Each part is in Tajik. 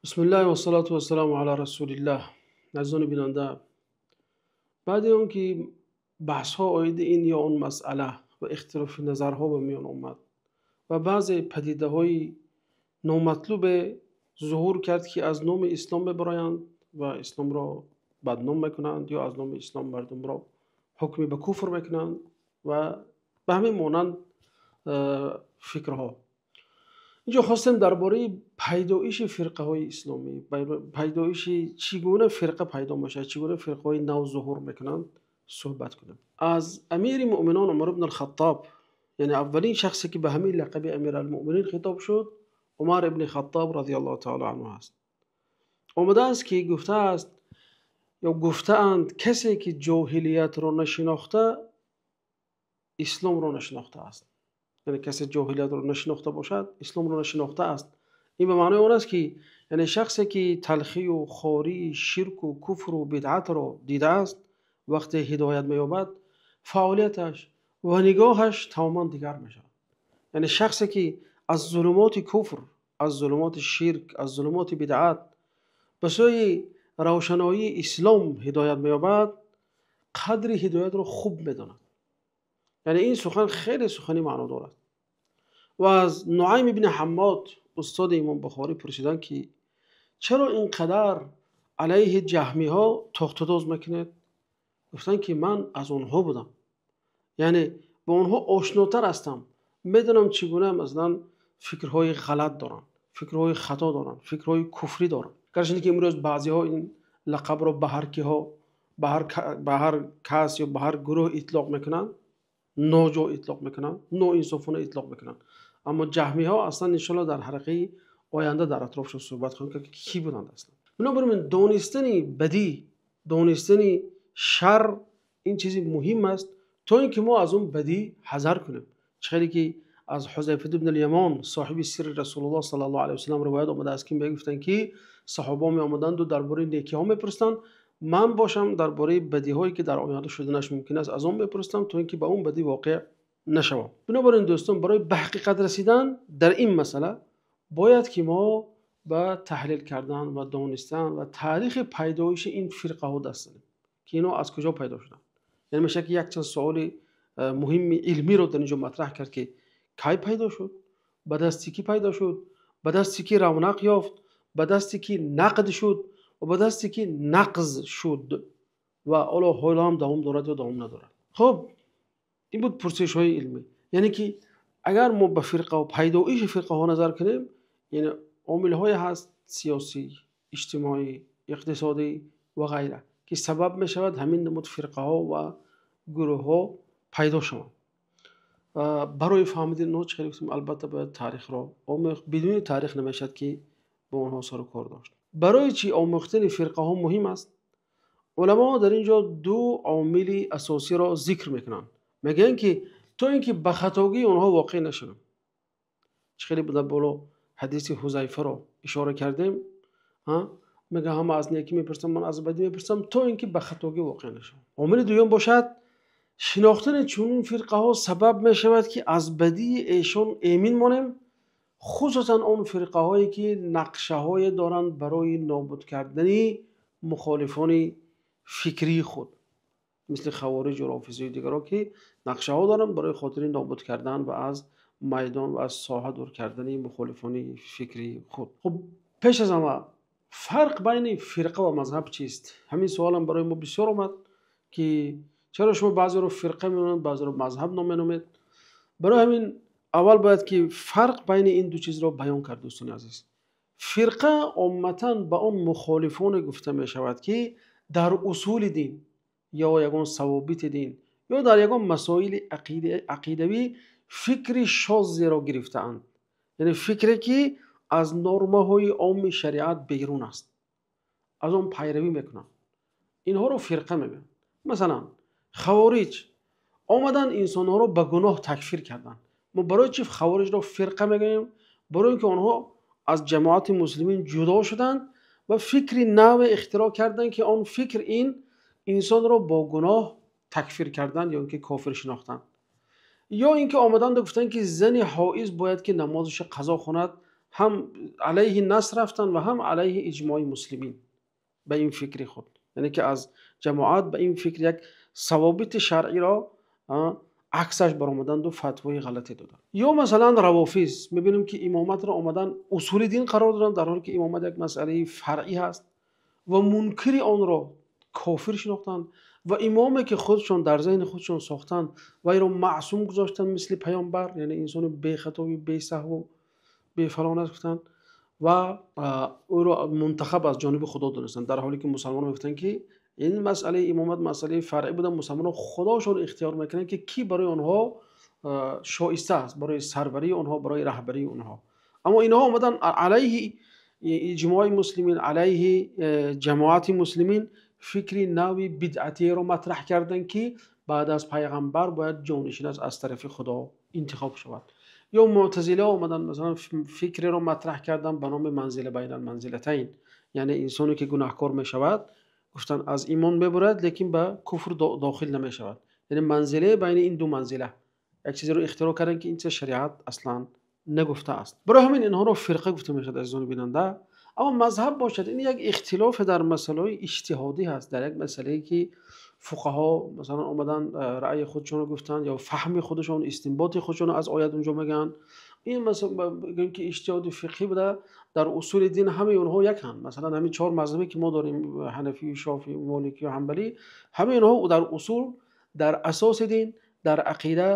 Бисмиллаҳ вассалату вассаламу ала расулиллаҳ. Азизони бинанда, баъди он ки баҳсҳо оиди ин ё он масъала ва ихтилофи назарҳо ба миён омад ва баъзе падидаҳои номатлубе зуҳур кард, ки аз номи ислом мебароянд ва исломро бадном мекунанд ё аз номи ислом мардумро ҳукми ба куфр мекунанд ва ба ҳамин монанд фикрҳо. Инҷо хостем дар бораи пайдоиши фирқаҳои исломӣ, пайдоиши чӣ гуна фирқа пайдо мешавад, чӣ гуна фирқаҳои нав зуҳур мекунанд, суҳбат кунем. Аз амири муъминон Умар ибн ал-Хаттоб, яъне аввалин шахсе ки ба ҳамин лақаби амир ал-муъминин хитоб шуд, Умар ибни Хаттоб радиаллоҳу таъало анҳу аст. Омадааст ки гуфтааст ё гуфтаанд: касе ки ҷоҳилиятро нашинохта, исломро нашинохтааст. Яъне касе ҷоҳилиятро нашинохта бошад, исломро нашинохтааст. Ин ба маънои он аст, ки яъне шахсе ки талхию хории ширку куфру бидъатро дидааст, вақте ҳидоят меёбад, фаъолияташ ва нигоҳаш тамоман дигар мешавад. Яъне шахсе ки аз зулумоти куфр, аз зулумоти ширк, аз зулумоти бидъат ба сӯи равшаноии ислом ҳидоят меёбад, қадри ҳидоятро хуб медонад. Яъне ин сухан хеле сухани маънодор аст. Ва аз Нуайм ибни Ҳаммод, устоди имом Бухорӣ, пурсиданд, ки чаро ин қадар алайҳи ҷаҳмиҳо тохтудоз мекунед? Гуфтанд, ки ман аз онҳо будам, яъне бо онҳо ошнотар ҳастам, медонам чӣ гуна масалан фикрҳои ғалат доранд, фикрҳои хато доранд, фикрҳои куфрӣ доранд. Гарчанде ки имрӯз баъзеҳо ин лақабро ба ҳар киҳо, ба ҳар кас ё ба ҳар гурӯҳ итлоқ мекунанд, ноҷо итлоқ мекунанд, ноинсофона итлоқ мекунанд. Аммо ҷаҳмиҳо аслан иншоалло дар ҳалқаи оянда дар атрофшон суҳбат хоҳем кард, ки кӣ буданд аслан. Бинобар ин донистани бадӣ, донистани шар ин чизи муҳим аст, то ин ки мо аз он бадӣ ҳазар кунем. Чӣ хеле ки аз Ҳузайфа ибн ал-Ямон, соҳиби сирри Расулуллоҳ саллаллоҳу алайҳи васаллам, ривоят омадааст, ки мегуфтанд, ки саҳобаҳо меомаданд дар бораи некиҳо мепурсиданд, ман бошам дар бораи бадиҳое ки дар оянда шуданаш мумкин аст, аз он мепурсидам, то ин ки ба он бадӣ воқеъ нашавам. Бинобар ин дӯстон, барои ба ҳақиқат расидан дар ин масъала бояд ки мо ба таҳлил кардан ва донистан ва таърихи пайдоиши ин фирқаҳо даст занем, ки инҳо аз куҷо пайдо шуданд. Яъне мешавад ки якчанд суоли муҳими илмиро дар ин ҷо матраҳ кард, ки кай пайдо шуд, ба дасти кӣ пайдо шуд, ба дасти кӣ равнақ ёфт, ба дасти кӣ нақд шуд ва ба дасти кӣ нақз шуд ва ҳоло ҳам давом дорад ё давом надорад. Хуб, ин буд пурсишҳои илмӣ. Яъне ки агар мо ба фирқа ва пайдоиши фирқаҳо назар кунем, яъне омилҳое ҳаст сиёсӣ, иҷтимоӣ, иқтисодӣ ва ғайра, ки сабаб мешавад ҳамин намуд фирқаҳо ва гурӯҳҳо пайдо шаванд. Барои фаҳмидани онҳо, чӣ хеле гуфтем, албатта бояд таърихро омӯхт. Бидуни таърих намешавад ки бо онҳо сару кор дошт. Барои чӣ омӯхтани фирқаҳо муҳим аст? Уламо дар ин ҷо ду омили асосиро зикр мекунанд. Мегӯянд, ки то ин ки ба хатогии онҳо воқеъ нашавем. Чӣ хеле дар боло ҳадиси Ҳузайфаро ишора кардем, мегӯяд: ҳама аз некӣ мепурсам, ман аз бадӣ мепурсам, то ин ки ба хатогӣ воқеъ нашавам. Омили дуюм бошад, шинохтани чунин фирқаҳо сабаб мешавад, ки аз бадии эшон эмин монем, хусусан он фирқаҳое ки нақшаҳое доранд барои нобуд кардани мухолифони фикрии худ, мисли хавориҷу рофизию дигарон, ки нақшаҳо доранд барои хотири нобуд кардан ва аз майдон ва аз соҳа дур кардани мухолифони фикрии худ. Хуб, пеш аз ҳама фарқ байни фирқа ва мазҳаб чист? Ҳамин суолам барои мо бисёр омад, ки чаро шумо баъзеро фирқа меномед, баъзеро мазҳаб ном меномед? Барои ҳамин аввал бояд ки фарқ байни ин ду чизро баён кард. Дӯстони азиз, фирқа омматан ба он мухолифоне гуфта мешавад, ки дар усули дин ё ягон савобити дин ё дар ягон масоили ақидавӣ фикри шоззеро гирифтаанд, яъне фикре ки аз нормаҳои омми шариат берун аст, аз он пайравӣ мекунанд. Инҳоро фирқа мегӯянд. Масалан, хавориҷ омаданд, инсонҳоро ба гуноҳ такфир карданд. Мо барои чӣ хавориҷро фирқа мегӯем? Барои ин ки онҳо аз ҷамоати муслимин ҷудо шуданд ва фикри наве ихтироъ карданд, ки он фикр ин инсонро бо гуноҳ такфир кардан ё ин ки кофир шинохтан. Ё ин ки омаданд гуфтанд, ки зани ҳоиз бояд ки намозашро қазо хонад. Ҳам алайҳи нас рафтанд ва ҳам алайҳи иҷмои муслимин ба ин фикри худ. Яъне ки аз ҷамоат ба ин фикр як савобити шаръиро аксаш баромаданд ва фатвои ғалате доданд. Ё масалан равофиз мебинем, ки имоматро омадан усули дин қарор доданд, дар ҳоле ки имомат як масъалаи фаръӣ ҳаст ва мункири онро кофир шинохтанд ва имоме ки худшон дар зеҳни худшон сохтанд ва инро маъсум гузоштанд мисли паёмбар, яъне инсони бехатову бесаҳву бефалон аст гуфтанд ва ӯро мунтахаб аз ҷониби Худо донистанд, дар ҳоле ки мусалмонон мегуфтанд, ки ин масъалаи имомат масъалаи фаръӣ буда, мусалмонон худошон ихтиёр мекунанд, ки кӣ барои онҳо шоиста аст, барои сарварии онҳо, барои раҳбарии онҳо. Аммо инҳо омаданд алайҳи иҷмои муслимин, алайҳи ҷамоати муслимин фикри нави бидъатиеро матраҳ карданд, ки баъд аз пайғамбар бояд ҷонишинаш аз тарафи Худо интихоб шавад. Ё муътазила омаданд, масалан, фикреро матраҳ карданд ба номи манзила байнал манзилатайн, яъне инсоне ки гунаҳкор мешавад, гуфтанд аз имон мебурад, лекин ба куфр дохил намешавад. Яъне манзилаи байни ин ду манзила як чизеро ихтироъ карданд, ки ин чиз шариат аслан нагуфтааст. Барои ҳамин инҳоро фирқа гуфта мешавад, азизони бинанда. Аммо мазҳаб бошад, ин як ихтилофе дар масъалаҳои иҷтиҳодӣ ҳаст, дар як масъалае ки фуқаҳо масалан омадан раъйи худшонро гуфтанд ё фаҳми худашон, истинботи худшонро аз оят унҷо мегӯянд. Ин масалан бигӯем ки иҷтиҳоди фиқҳӣ буда, дар усули дин ҳамаи онҳо яканд. Масалан ҳамин чор мазҳабе ки мо дорем, ҳанафӣ, шофӣ, моликӣ ва ҳанбалӣ, ҳамаи инҳо дар усул, дар асоси дин, дар ақида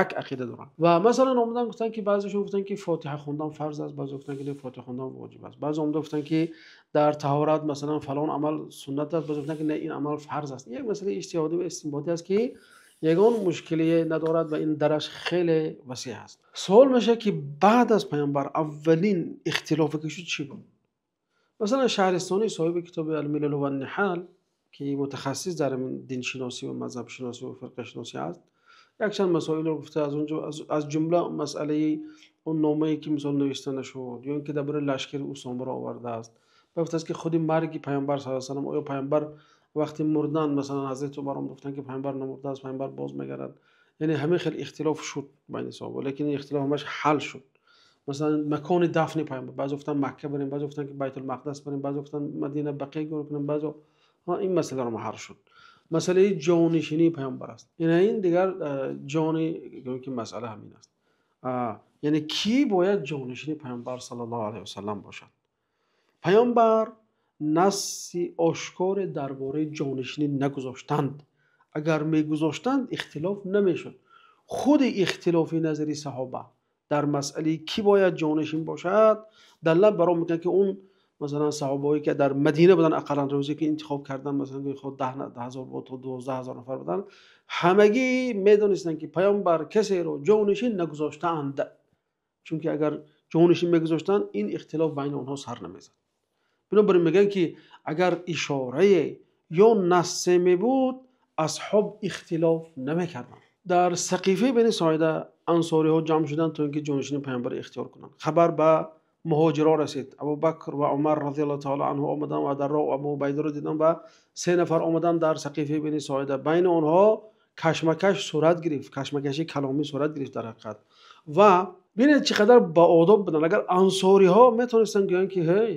як ақида доранд. Ва масалан омадан гуфтанд, ки баъзешон гуфтанд, ки фотиҳа хондан фарз аст, баъзе гуфтанд, ки не, фотиҳа хондан воҷиб аст. Баъзе омада гуфтанд, ки дар таҳорат масалан фалон амал суннат аст, баъзе гуфтанд, ки не, ин амал фарз аст. Як масъалаи иҷтиҳодӣ ва истинботӣ аст, ки ягон мушкилие надорад ва ин дараш хеле васеъ аст. Суол мешавад, ки баъд аз паёмбар аввалин ихтилофе ки шуд чӣ буд? Масалан Шаҳристонӣ соҳиби китоби Ал-Милал ва ан-Ниҳал, ки мутахассис дар диншиносӣ ва мазҳабшиносӣ ва фирқашиносӣ аст, якчанд масоилро гуфта, аз он ҷо аз ҷумла масъалаи он номае ки мисол навишта нашуд, ё ин ки дар бораи лашкари Усомаро овардааст. Ва гуфтааст, ки худи марги паёмбар саллаллоҳу алайҳи васаллам, оё паёмбар вақти мурдан масалан ҳазрати Умар гуфтанд, ки паёмбар намурдааст, паёмбар боз мегардад. Яъне ҳамин хел ихтилоф шуд байни саҳоба, лекин ин ихтилоф ҳамаш ҳал шуд. Масалан макони дафни паёмбар, баъзе гуфтанд Макка барем, баъзе гуфтанд, ки Байтулмақдас барем, баъзе гуфтанд Мадина Бақия гӯр кунем, баъзе ин масъаларо ҳал шуд. Масъалаи ҷонишинии паёмбар аст. Яъне ин дигар ҷони ки масъала ҳамин аст. Яъне кӣ бояд ҷонишини паёмбар саллаллоҳу алайҳи васаллам бошад? Паёмбар насси ошкоре дар бораи ҷонишинӣ нагузоштанд. Агар мегузоштанд, ихтилоф намешуд. Худи ихтилофи назари саҳоба дар масъалаи кӣ бояд ҷонишин бошад далолат бар он мекунад, ки он масалан саҳобаҳое ки дар Мадина буданд, ақаллан рӯзе ки интихоб карданд, масалан худ 10,000 буд то 12,000 нафар буданд, ҳамагӣ медонистанд, ки паёмбар касеро ҷонишин нагузоштаанд. Чунки агар ҷонишин мегузоштанд, ин ихтилоф байни онҳо сар намезад. Бинобар ин мегӯянд, ки агар ишорае ё нассе мебуд, асҳоб ихтилоф намекарданд. Дар Сақифаи Бани Соида ансориҳо ҷамъ шуданд, то ин ки ҷонишини паёмбарро ихтиёр кунанд. Хабар ба муҳоҷиро расид. Абубакр ва Умар разияллоҳу таъала анҳу омаданд ва дар роҳ Абу Убайдаро диданд ва се нафар омаданд дар Сақифаи Бани Соида. Байни онҳо кашмакаш сурат гирифт, кашмакаши каломӣ сурат гирифт дар ҳақиқат. Ва бинед, чӣ қадар баодоб буданд. Агар ансориҳо метавонистанд гӯянд, ки ҳей,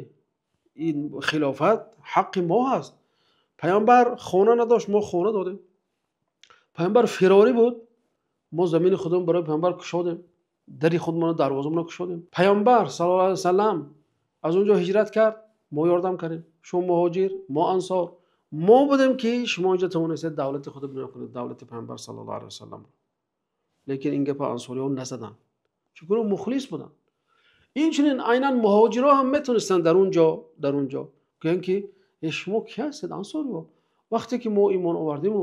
ин хилофат ҳаққи мо ҳаст, паёмбар хона надошт, мо хона додем, паёмбар фирорӣ буд, мо замини худамон барои паёмбар кушодем, дари худмона, дарвозамонро кушодем, паёмбар саллаллоҳу алайҳи васаллам аз он ҷо ҳиҷрат кард, мо ёрдам кардем, шумо муҳоҷир, мо ансор, мо будем, ки шумо инҷо тавонистед давлати худро бино кунед, давлати паёмбар саллаллоҳу алайҳи васаллам. Лекин ин гапа ансориҳо назаданд, чунки онҳо мухлис буданд. Инчунин айнан муҳоҷирҳо ҳам метавонистанд дар он ҷо гӯянд, ки шумо ки ҳастед, ансориҳо? Вақте ки мо имон овардиму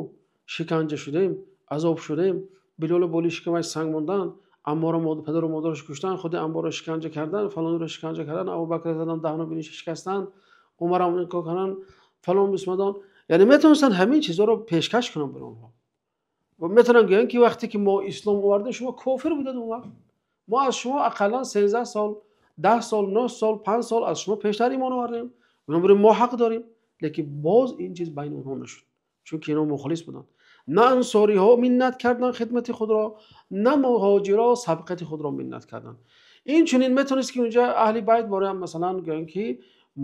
шиканҷа шудем, азоб шудем, Билолу боли шикамаш санг монданд, Амморо падару модараш куштанд, худи Амморо шиканҷа карданд, фалонро шиканҷа карданд, Абубакр заданд, даҳну биниш шикастанд, Умарам ин кор карданд, фалон бисмадон. Яъне метавонистанд ҳамин чизҳоро пешкаш кунанд барои онҳо ва метавонанд гӯянд, ки вақте ки мо ислом овардем, шумо кофир будед. Он вақт мо аз шумо ақаллан 13 сол, 10 сол, 9 сол, 5 сол аз шумо пештар имон овардем, бинобар ин мо ҳақ дорем. Лекин боз ин чиз байни онҳо нашуд, чунки инҳо мухлис буданд. На ансориҳо миннат карданд хидмати худро, на муҳоҷиро сабқати худро миннат карданд. Ин чунин метавонист, ки унҷа аҳли байт бораям, масалан, гӯянд, ки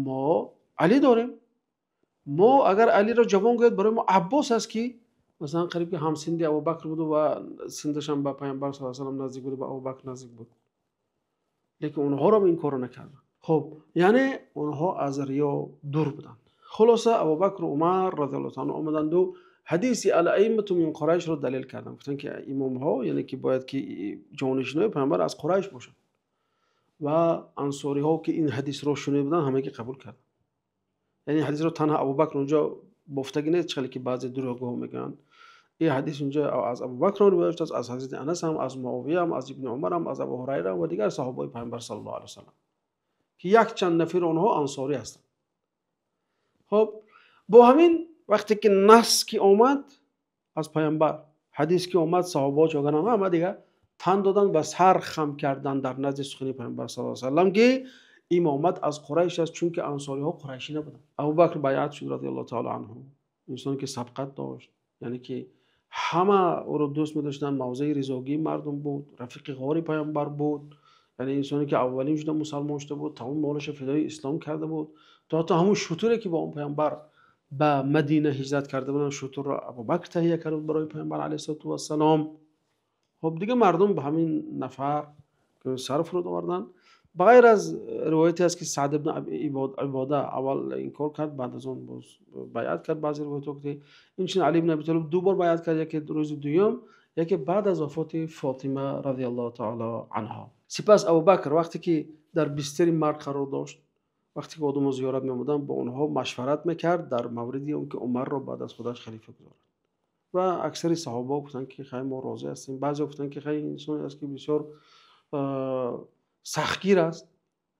мо Алӣ дорем. Мо агар Алиро ҷавон гӯяд, барои мо Аббос аст, ки масалан қариб ки ҳамсинди Абубакр буду ва синдаш ҳам ба Пайғамбар саллаллоҳу алайҳи васаллам наздик буд, ба Абубакр наздик буд. Лекин онҳоро ин корро накарданд. Хуб, яъне онҳо аз риё дур буданд. Хулоса, Абубакр ва Умар разияллоҳу таъала омаданд ва ҳадиси ал-аиммату мин Қурайшро далел карданд. Гуфтанд, ки имомҳо, яъне ки бояд ки ҷонишинои Пайғамбар аз Қурайш бошанд. Ва ансориҳо, ки ин ҳадисро шунида буданд, ҳамагӣ қабул карданд. Яъне ин ҳадисро танҳо Абубакр унҷо бофтагӣ нест, чӣ ки баъзе дурӯғгӯҳо мегӯянд. Ин ҳадис унҷо аз Абубакр ривоят шудааст, аз ҳазрати Анас ҳам, аз Муовия ҳам, аз Ибни Умар ҳам, аз Абу Ҳурайра ва дигар саҳобаи Пайғамбар саллаллоҳу алайҳи васаллам, ки якчанд нафари онҳо ансорӣ ҳастанд. Хуб, бо ҳамин вақте ки нас ки омад аз Пайғамбар, ҳадис ки омад, саҳобаҳо чӣ карданд? Ҳама дигар тан додан ва сар хам кардан дар назди сухани Пайғамбар саллаллоҳу алайҳи васаллам, ки имомат аз Қурайш аст, чунки ансориҳо қурайшӣ набуданд. Абубакр байъат шуд разияллоҳу таъала анҳу, инсоне ки сабқат дошт, яъне ки ҳама ӯро дӯст медоштанд, мавзеи ризогии мардум буд, рафиқи ғори Пайғамбар буд, яъне инсоне ки аввалин шуда мусалмон шуда буд, тамоми молашро фидои ислом карда буд, то ҳатто ҳамон шутуре ки бо он Пайғамбар ба Мадина ҳиҷрат карда буданд, шутурро Абубакр таҳия карда буд барои Пайғамбар алайҳиссалоту вассалом. Хуб, дигар мардум ба ҳамин нафар сар фуруд оварданд. Ба ғайр аз ривояте аст, ки Саъд ибн Ибода аввал инкор кард, баъд аз он боз байъат кард. Баъзе ривоятҳо ки инчунин Али ибн Аби Толиб ду бор байъат кард, яке рӯзи дуюм, яке баъд аз вафоти Фотима разияллоҳу таъала анҳо. Сипас Абубакр вақте ки дар бистари марг қарор дошт, вақте ки одамон зиёрат меомаданд, бо онҳо машварат мекард дар мавриди он ки Умарро баъд аз худаш халифа гузорад. Ва аксари саҳобаҳо гуфтанд, ки хай, мо розӣ ҳастем. Баъзеҳо гуфтанд, ки хай, инсоне аст, ки бисёр сахтгир аст.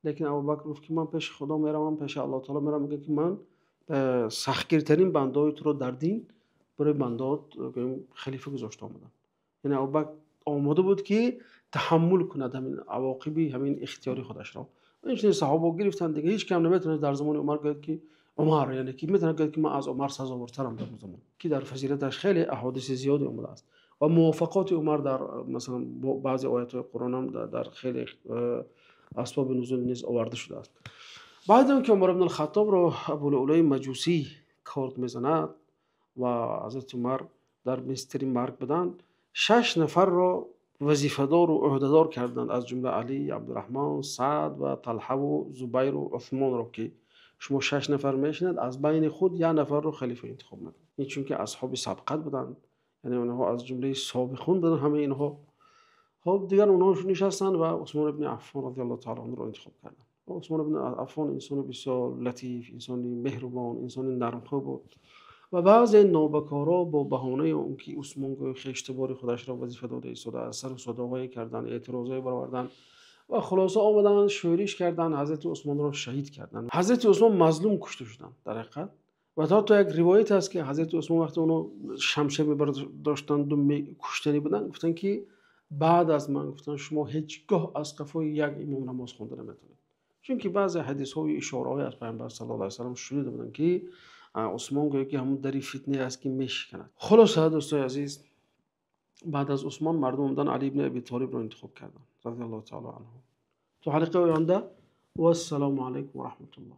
Лекин Абубакр гуфт, ки ман пеши Худо меравам, пеши Аллоҳ таъала меравам, мегӯям, ки ман сахтгиртарин бандаҳои туро дар дин барои бандаҳот халифа гузошта омадам. Яъне Абубакр омода буд, ки таҳаммул кунад ҳамин авоқиби ҳамин ихтиёри худашро. Инчунин саҳобаҳо гирифтанд, дигар ҳеҷ кам наметавонист дар замони Умар гӯяд, ки Умар, яъне ки метавонад гӯяд, ки ман аз Умар сазовортарам. Дар он замон, ки дар фазилаташ хеле аҳодиси зиёде омадааст ва мувофиқоти Умар дар масалан баъзе оятҳои Қуръон ҳам дар хеле асбоби нузул низ оварда шудааст. Баъд он ки Умар ибн ал-Хаттобро Абулӯлӯи Маҷусӣ корд мезанад ва ҳазрати Умар дар бистари марг буданд, шаш нафарро вазифадору ӯҳдадор карданд, аз ҷумла Алӣ, Абдураҳмон, Саъд ва Талҳаву Зубайру Усмонро, ки шумо шаш нафар мешинед, аз байни худ як нафарро халифа интихоб мекунед. Ин чунки асҳоби сабқат буданд, яъне онҳо аз ҷумлаи собиқун буданд ҳамаи инҳо. Хуб, дигар онҳо нишастанд ва Усмон ибни Аффон разияллоҳу таъала анҳуро интихоб карданд. Усмон ибни Аффон инсони бисёр латиф, инсони меҳрубон, инсони нармхӯ буд ва баъзе нобакорҳо бо баҳонаи он ки Усмон гӯё хештабори худашро вазифа дода истодааст, сару садоҳое карданд, эътирозҳое бароварданд ва хулоса омаданд, шӯриш карданд, ҳазрати Усмонро шаҳид карданд. Ҳазрати Усмон мазлум кушта шуданд дар ҳақиқат. Ва ҳатто як ривоят аст, ки ҳазрати Усмон вақте онҳо шамшер мебардоштанд, куштанӣ буданд, гуфтанд, ки баъд аз ман, гуфтанд, шумо ҳеҷ гоҳ аз қафои як имом намоз хонда наметавонед. Чунки баъзе ҳадисҳою ишораҳое аз Пайғамбар саллаллоҳу алайҳи васаллам шунида буданд, ки Усмон гӯё ки ҳамон дари фитне аст, ки мешиканад. Хулоса, дӯстои азиз, баъд аз Усмон мардум омадан, Али ибни Аби Толибро интихоб карданд разияллоҳу таъала анҳу. То ҳалқаи оянда, вассалому алайкум ва раҳматуллоҳ.